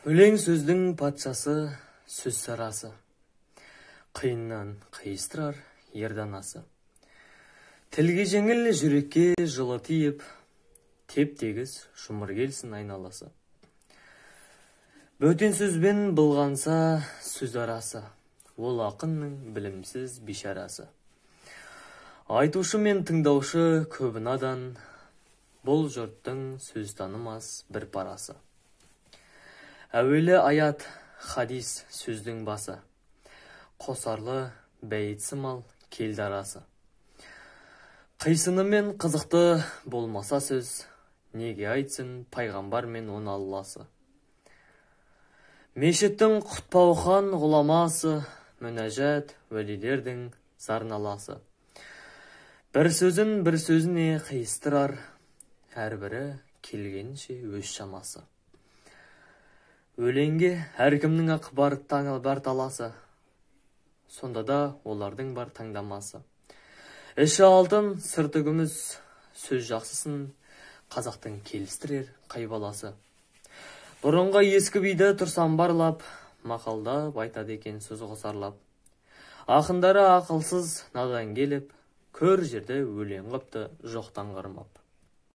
Өлең сөздің патшасы, сөз сарасы. Қиыннан қиыстырар ер данасы. Тілге жеңіл, жүрекке жылы тиіп, теп-тегіс жұмыр келсін айналасы. Бөтен сөзбен былғанса сөз арасы, ол ақынның білімсіз бишарасы. Айтушы мен тыңдаушы көбі надан, бұл жұрттың сөз танымас бір парасы. Әуелі аят, хадис сөздің басы, қосарлы бәйіт сымал келді арасы. Қисынымен қызықты болмаса сөз, неге айтсын пайғамбар мен оны Алласы. Мешіттің құтпаухан ғұламасы, мінәжат уәлилердің зарналасы. Бір сөзін бір сөзіне қиыстырар, әрбірі келгенше өз шамасы. Өлеңге әркімнің ақ бар бар таласы, сонда да олардың бар таңдамасы. Іші алтын, сырты күміс, сөз жақсысын қазақтың келістірер қай баласы. Бұрынғы ескі биді тұрсам барлап, мақалдап айтады екен сөз қосарлап. Ақындары ақылсыз надан келіп, көр жерді өлең қыпты жоқтан қырмап.